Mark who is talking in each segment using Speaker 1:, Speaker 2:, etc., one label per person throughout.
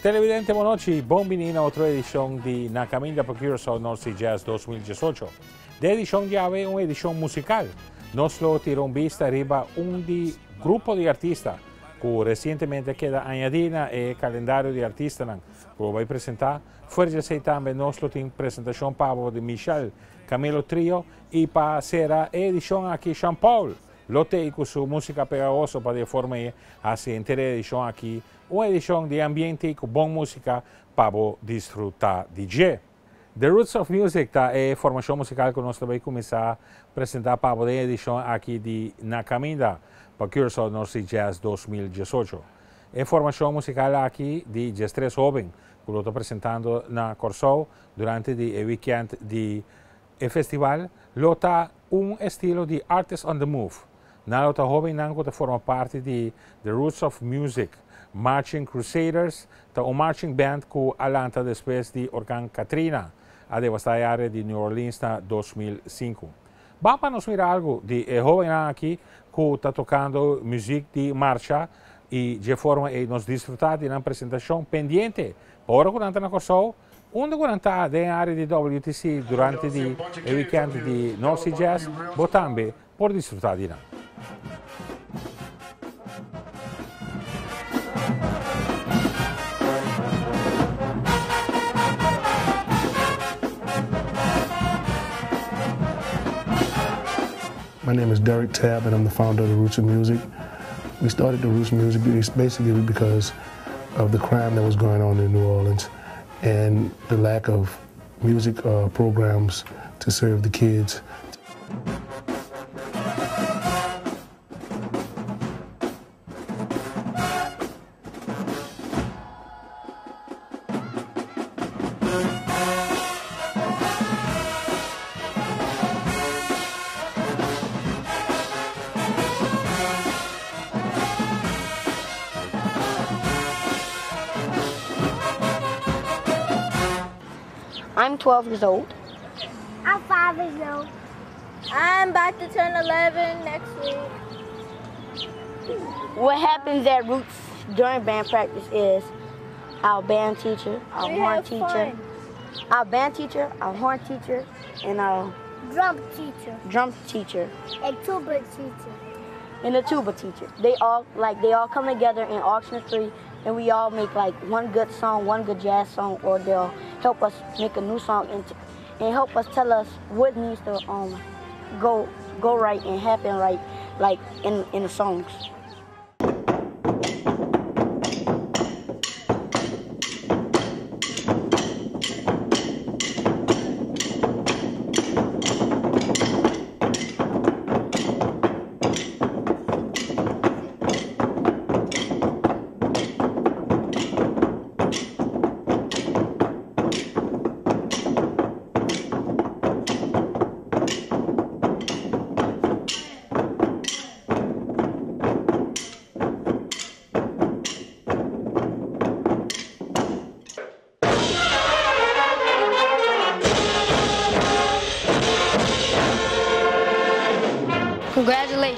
Speaker 1: Televidente, bon nochi. Bon bini na otro edicion di Na Caminda pa Curaçao North Sea Jazz 2018. Den edicion di awe, un edicion musical. Nos lo tira un bista riba un di grupo di artista cu recientemente a keda añadi na e calendario di artistanan cu lo bay presenta. Fuera di esey tambe nos lo tin presentacion pa bo di Michel Camilo Trio y pa cera e edicion aki Sean Paul lo tey cu su musica pegahoso pa di e forma ey haci henter e edicion aki un edicion di ambiente y cu bon musica pa bo disfruta di dje. The Roots of Music ta e formacion musical cu nos ta bay cuminsa presenta pa bo den e edicion aki di Na Caminda pa Curaçao North Sea Jazz 2018. E formacion musical aki di 13 hoben cu lo ta presentando na Corsou durante di e weekend di e festival lo ta un estilo di Artists on the Move. Nan lo ta hobennan cu ta forma parti di The Roots of Music Marching Crusaders, ta un marching band cu a lanta despues di orkan Katrina a devasta e area di New Orleans na 2005. Ban pa nos mira algo di e hobennan aki cu ta tocando muziek di marcha y dje forma ey nos disfruta di nan presentacion pendiente pa ora cu nan ta na Corsou, unda cu nan ta den e area di WTC durante di e weekend di North Sea Jazz, bo tambe por disfruta di nan.
Speaker 2: My name is Derek Tabb and I'm the founder of the Roots of Music. We started the Roots of Music basically because of the crime that was going on in New Orleans and the lack of music uh, programs to serve the kids.
Speaker 3: I'm 12 years old.
Speaker 4: I'm 5 years old.
Speaker 5: I'm about to turn 11 next week.
Speaker 3: What happens at Roots during band practice is our band teacher, our
Speaker 5: We
Speaker 3: horn
Speaker 5: have
Speaker 3: teacher,
Speaker 5: fun.
Speaker 3: our band teacher, our horn teacher, and our
Speaker 4: Drum teacher.
Speaker 3: drum teacher
Speaker 4: And tuba teacher.
Speaker 3: and the tuba teacher. They all like they all come together in auction 3 and we all make like one good song, one good jazz song, or they'll help us make a new song and, and help us tell us what needs to go go right and happen right, like in the songs.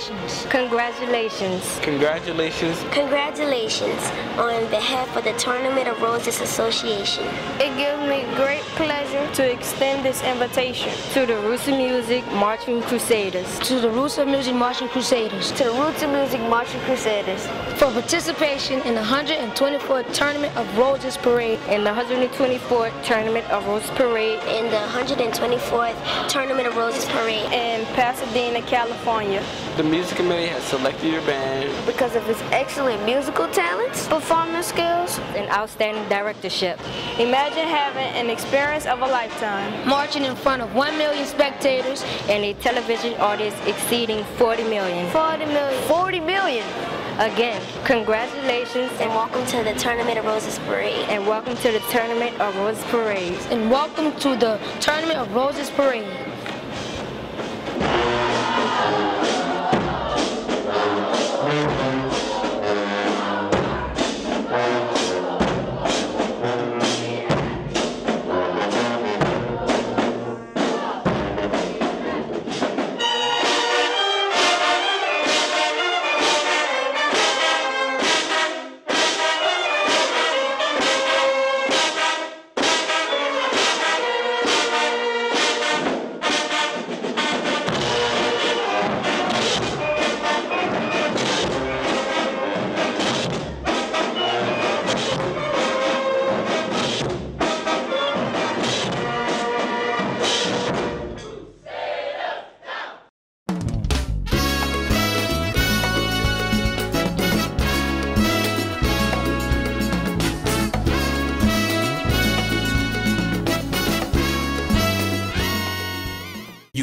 Speaker 6: Congratulations.
Speaker 7: Congratulations.
Speaker 8: Congratulations.
Speaker 9: Congratulations on behalf of the Tournament of Roses Association.
Speaker 5: It gives me great pleasure to extend this invitation
Speaker 7: to the Roots of Music Marching Crusaders.
Speaker 6: To the Roots of Music Marching Crusaders.
Speaker 5: To the Roots of Music Marching Crusaders.
Speaker 6: For participation in the 124th Tournament of Roses Parade.
Speaker 7: In the 124th Tournament of Roses Parade.
Speaker 9: In the 124th Tournament of Roses Parade.
Speaker 5: In Pasadena, California.
Speaker 8: The music committee has selected your band
Speaker 5: because of its excellent musical talents, performance skills,
Speaker 7: and outstanding directorship.
Speaker 5: Imagine having an experience of a lifetime.
Speaker 6: Marching in front of 1 million spectators
Speaker 7: and a television audience exceeding 40 million.
Speaker 5: 40 million. 40 million.
Speaker 7: Again, congratulations
Speaker 9: and welcome to the Tournament of Roses Parade.
Speaker 7: And welcome to the Tournament of Roses Parade.
Speaker 6: And welcome to the Tournament of Roses Parade.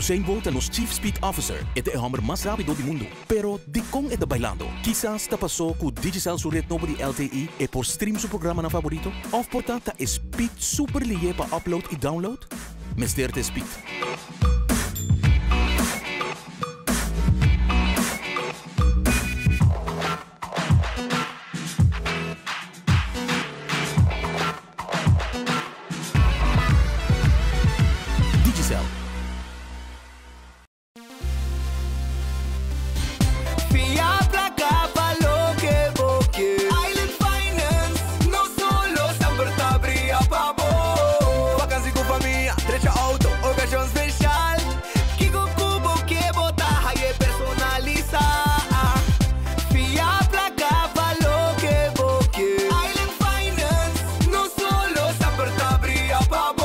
Speaker 10: Usain Bolt ta nos Chief Speed Officer. E ta e hòmber mas rápido di mundu. Pero, dikon e ta bailando? Kisas ta pasó ku Digicel su ret nobo di LTE e por stream su programanan favorito? Òf por ta ta e speed super lihé pa upload i download? Mester ta e speed. Digicel.
Speaker 11: Fia plaka pa loke bo ke. Island Finance, nos solo semper ta bria pa bo. Vakansi ku famia, drecha outo, okashon speshal. Kiko ku bo ke bo ta haye personalisá. Fia plaka pa loke bo ke. Island Finance, nos solo semper ta bria pa bo.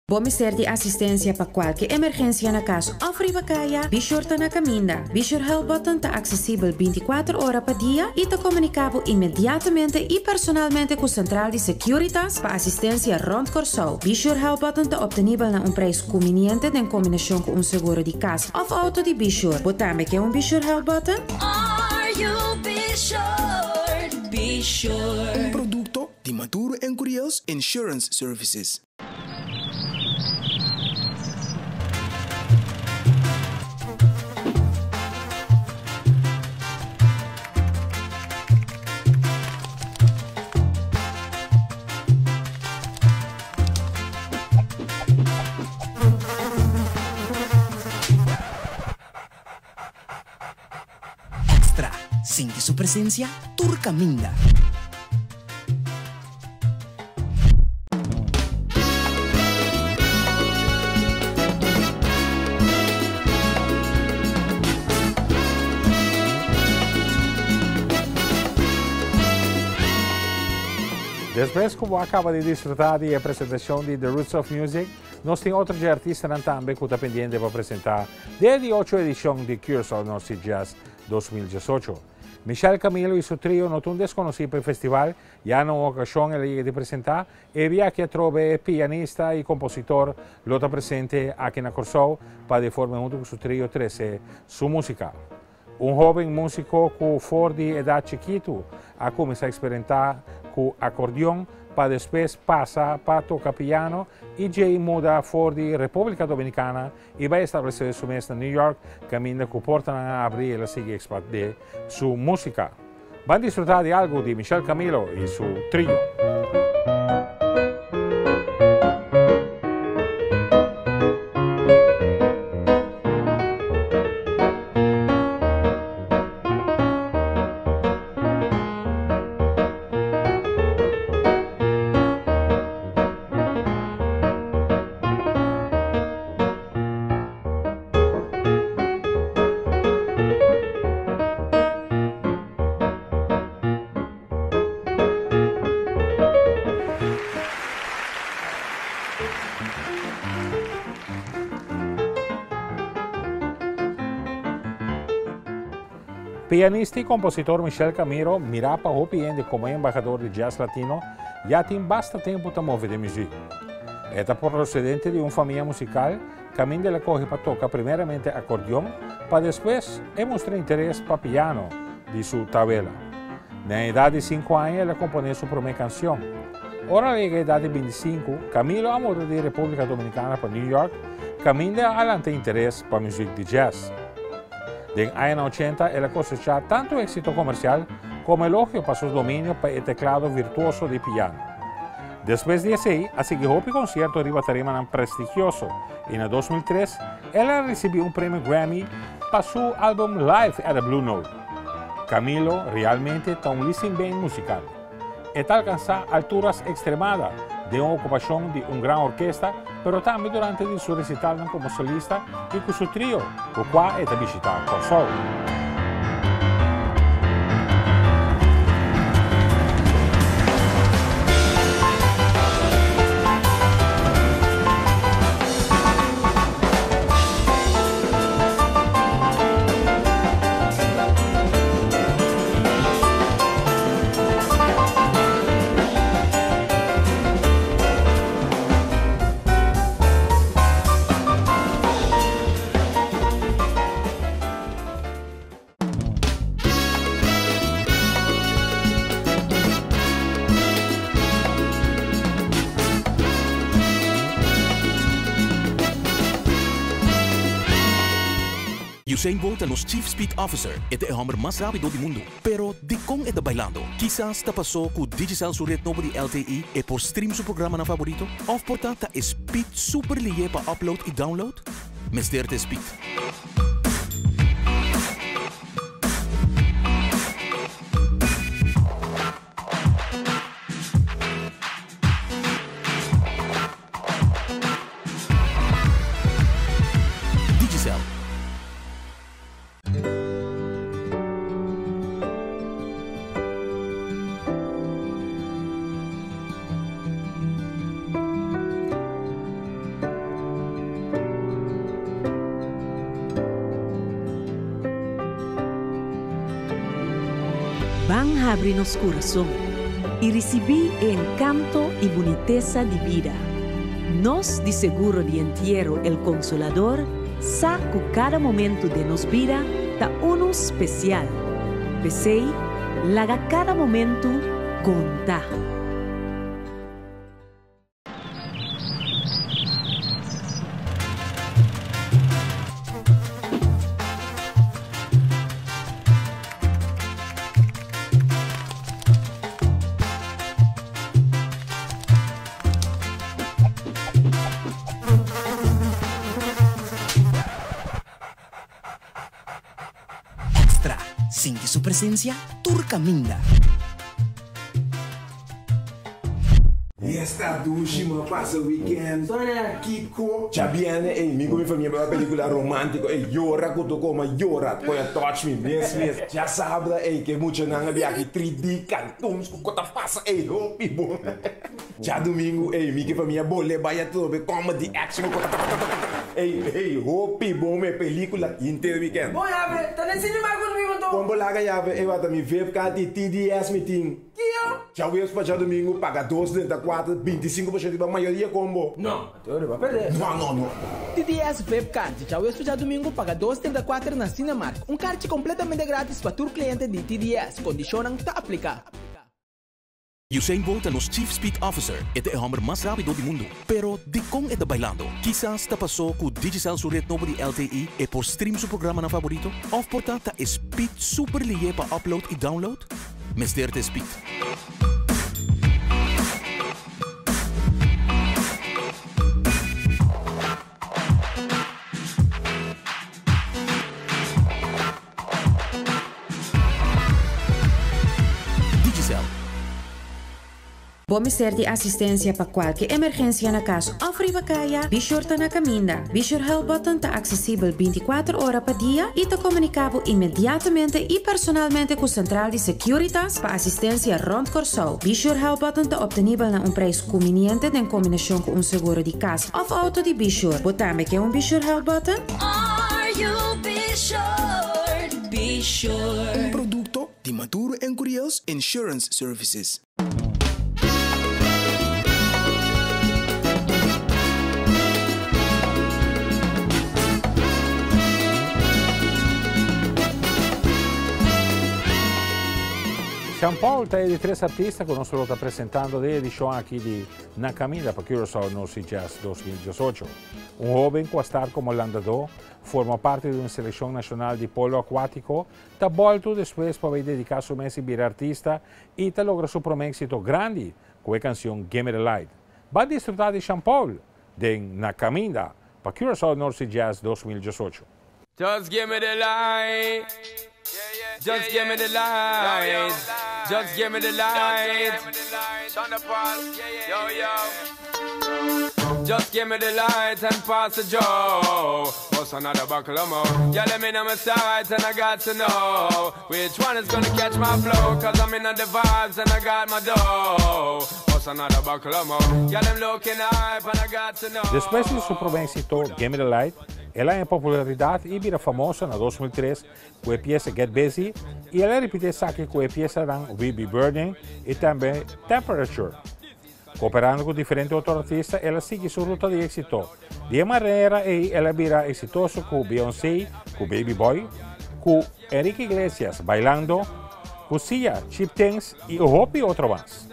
Speaker 12: Bo mester di asistensia pa kualke emergensia na kas òf riba kaya? Bishor ta na kaminda. Bishor Help Button ta aksesibel bintikuater ora pa dia i ta komuniká bo inmediatamente i personalmente ku sentral di Securitas pa asistensia rònt Kòrsou. Bishor Help Button ta optenibel na un preis kuminiente den kombinashon ku un seguro di kas òf outo di Bishor. Bo tambe ke un Bishor Help Button?
Speaker 13: Are you Bishor? Bishor.
Speaker 14: Un produkto di Maduro en Curiels Insurance Services.
Speaker 15: Extra, Sinti su presencia tur caminda.
Speaker 1: Despues ku bo a kaba di disfrutá di e presentashon di The Roots of Music, nos tin otro dje artistanan tambe ku ta pendiente pa presentá den e di ocho edishon di Curaçao North Sea Jazz 2018. Michel Camilo i su trio no ta un deskonosí pa e festival, ya na un okashon el a yega di presentá e biaha atrobe e pianista i kompositor lo ta presente aki na Kòrsou pa di forma huntu ku su trio trese su músika. Un hóben músiko ku for di edat chikitu a kuminsá eksperimentá ku akordion pa despues pasa pa toka piano i djei muda for di Repúblika Dominikana i bai establesé su mes na New York kaminda ku portanan a abri el a sigui ekspandé su músika. Ban disfrutá di algu di Michel Camilo i su trio. Pianista i kompositor Michel Camiro, mirá pa hopi hende komo e embahador di jazz latino, ya tin basta tempu ta move den muzik. E ta prosedente di un famia musikal kaminda el a kohe pa toka primeramente akordion pa despues e mustra interes pa piano di su tawela. Na e edat di sinku aña el a komponé su promé kansion. Ora el a yega e edat di bintisinku, Camilo a muda di Repúblika Dominikana pa New York kaminda a lanta interes pa muzik di jazz. Den añanan ochenta el a kosechá tantu éksito komersial komo elogio pa su dominio pa e teklado virtuoso di piano. Despues di esei a sigui hopi konsierto riba tarimanan prestigioso i na 2003 el a risibí un premio Grammy pa su álbum Live at the Blue Note. Camilo realmente ta un lisinben musikal. E ta alkansá alturas ekstremada den un okupashon di un gran orkesta, pero tambe durante di su resitalnan komo solista i ku su trio, ku kua e ta bishitá Kòrsou.
Speaker 10: Usain Bolt ta nos Chief Speed Officer. E ta e hòmber mas rápido di mundu. Pero, dikon e ta bailando? Kisas ta pasó ku Digicel su ret nobo di LTE e por stream su programanan faborito? Òf por ta ta e speed super lihé pa upload i download? Mester ta e speed. Digicel.
Speaker 16: Ban habri nos kurason i risibí e enkanto i bunitesa di bida. Nos di Seguro di Entiero El Consolador sa ku kada momentu den nos bida ta unu spesial. P'esei, laga kada momentu konta!
Speaker 15: Extra, Sinti su presencia tur caminda.
Speaker 17: Esta dushi mi a pasa weekend. Kiko? Djabierne ey mi ku mi famia bai wak pelicula romantico ey yora ku toko ma yora koe a touch mi mes mes. Djasabra ey ke muchanan a biaha 3D cartoons ku ta pasa ey hopi bon. Djadumingu ey mi ke famia bole bai atrobe comedy action ku ta ey ey hopi bon me pelicula henter weekend.
Speaker 18: Bon yabe, ta den cinema ku mi motor.
Speaker 17: Kon bo laga yabe ey wata mi vip card di TDS mi tin.
Speaker 18: Kio?
Speaker 17: Djaweps pa djadumingu paga dos drenta kuater, 25% riba mayoria kombo.
Speaker 18: No, anto riba perde.
Speaker 17: No, no, no.
Speaker 18: TDS Vip Card, djaweps pa djadumingu paga dos 34 na Cinemark. Un karchi kompletamente gratis pa tur kliente di TDS. Kondishonnan ta apliká.
Speaker 10: Usain Bolt ta nos Chief Speed Officer. E ta e hòmber mas rápido di mundu. Pero, dikon e ta bailando? Kisas ta pasó ku Digicel su ret nobo di LTE e por stream su programanan faborito? Òf por ta ta e speed super lihé pa upload i download? Mester ta e speed. Digicel.
Speaker 12: Bo mester di asistensia pa kualke emergensia na kas òf riba kaya? Bishor ta na kaminda. Bishor Help Button ta aksesibel bintikuater ora pa dia i ta komuniká bo inmediatamente i personalmente ku sentral di Securitas pa asistensia rònt Kòrsou. Bishor Help Button ta optenibel na un preis kuminiente den kombinashon ku un seguro di kas òf outo di Bishor. Bo tambe ke un Bishor Help Button?
Speaker 13: Are you be sure? Be sure.
Speaker 14: Un produkto di Maduro en Curiels Insurance Services.
Speaker 1: Sean Paul ta e di tres artista ku nos lo ta presentando den e edishon aki di Na Caminda pa Curaçao North Sea Jazz 2018. Un hoben ku a start komo landadó, forma parti di un selekshon nashonal di polo akuátiko, ta bòltu despues pa bai dediká su mes i bira artista i ta logra su promé éksito grandi ku e kansion Gimme the Light. Ban disfrutá di Sean Paul den Na Caminda pa Curaçao North Sea Jazz 2018.
Speaker 8: Just gimme the light Just gimme the light Just gimme the light Just gimme the light and pass the joe Bust another buckle of more Yeah, let me know my sights and I got to know Which one is gonna catch my flow Cause I'm in the vibes and I got my dough Bust another buckle of more Yeah, them looking hype and I got to know
Speaker 1: Despues di su promé éksito Gimme the Light, el a haña popularidat i bira famoso na 2003 ku e piesa Get Busy i el a ripití esaki ku e piesanan We Be Burning i tambe Temperature. Kooperando ku diferente otro artista el a sigui su ruta di éksito. Di e manera ei el a bira eksitoso ku Beyoncé ku Baby Boy, ku Enrique Iglesias Bailando, ku Sia Cheap Things i hopi otro mas.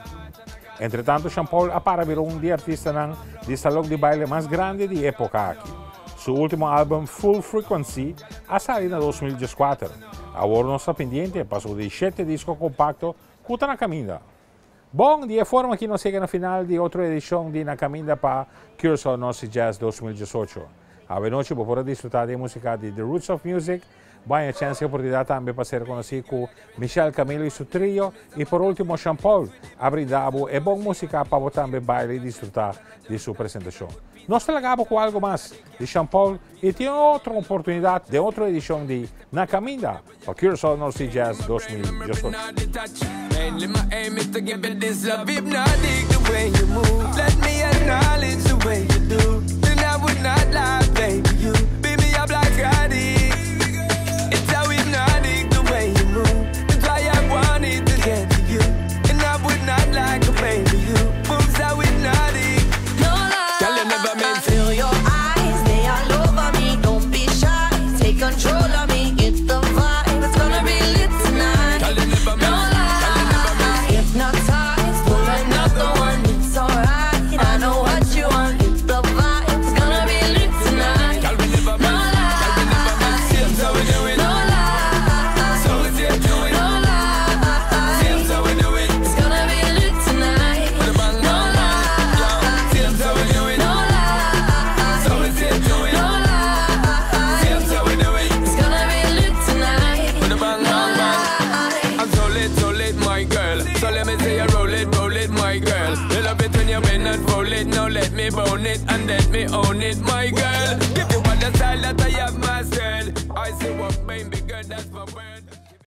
Speaker 1: Entretanto Sean Paul a para bira un di artistanan di salon di baile mas grandi di e epoka aki. Su último álbum, Full Frequency, a sali na 2014. Awor nos ta pendiente pa su di 7 disko kompakto ku ta na kaminda. Bon, di e forma aki nos a yega na final di otro edishon di Na Kaminda pa Curaçao North Sea Jazz 2018. Awe nochi bo por a disfrutá di e músika di The Roots of Music, bo a haña chèns i oportunidat tambe pa ser konosí ku Michel Camilo i su trio i por último Sean Paul a brinda bo e bon músika pa bo tambe baila i disfrutá di su presentashon. Nos ta laga bo ku algu mas di Sean Paul i tin otro oportunidat den otro edishon di Na Kaminda pa Curaçao North Sea Jazz 2018.
Speaker 8: Mainly my aim is to give you this love hypnotic the way you move. Let me acknowledge the way you do. Then I would not lie, baby. You beat me up like addict. It's how hypnotic the way you move. That's why I wanted to get to you. And I would not like a baby. You move so hypnotic.
Speaker 13: No lie.
Speaker 8: Girl, you never meant
Speaker 13: I feel your eyes, they all over me. Don't be shy, take control of me. Get the vibe, it's gonna be lit tonight.
Speaker 8: Girl, you never
Speaker 13: No lie, hypnotized, pull another one. It's alright, I know what you want. Get the vibe, it's gonna be lit tonight.
Speaker 8: Girl, we never
Speaker 13: No lie,
Speaker 8: Same how we do it.
Speaker 13: no lie,
Speaker 8: So we say do it.
Speaker 13: no lie.
Speaker 8: Same how we do it.
Speaker 13: It's gonna be lit tonight.
Speaker 8: With a bang,
Speaker 13: No
Speaker 8: bang, bang.
Speaker 13: lie,
Speaker 8: Same how we do it.
Speaker 13: no lie,
Speaker 8: So we say do it.
Speaker 13: no lie.
Speaker 8: Same how we do it.
Speaker 13: It's gonna be lit tonight.
Speaker 8: With a bang, bang, bang. I'm so lit, so lit, my girl. So let me see you roll it, roll it, my girl. You love it when you bend and roll it. Now let me bone it and let me own it, my girl. Give you all the style that I have.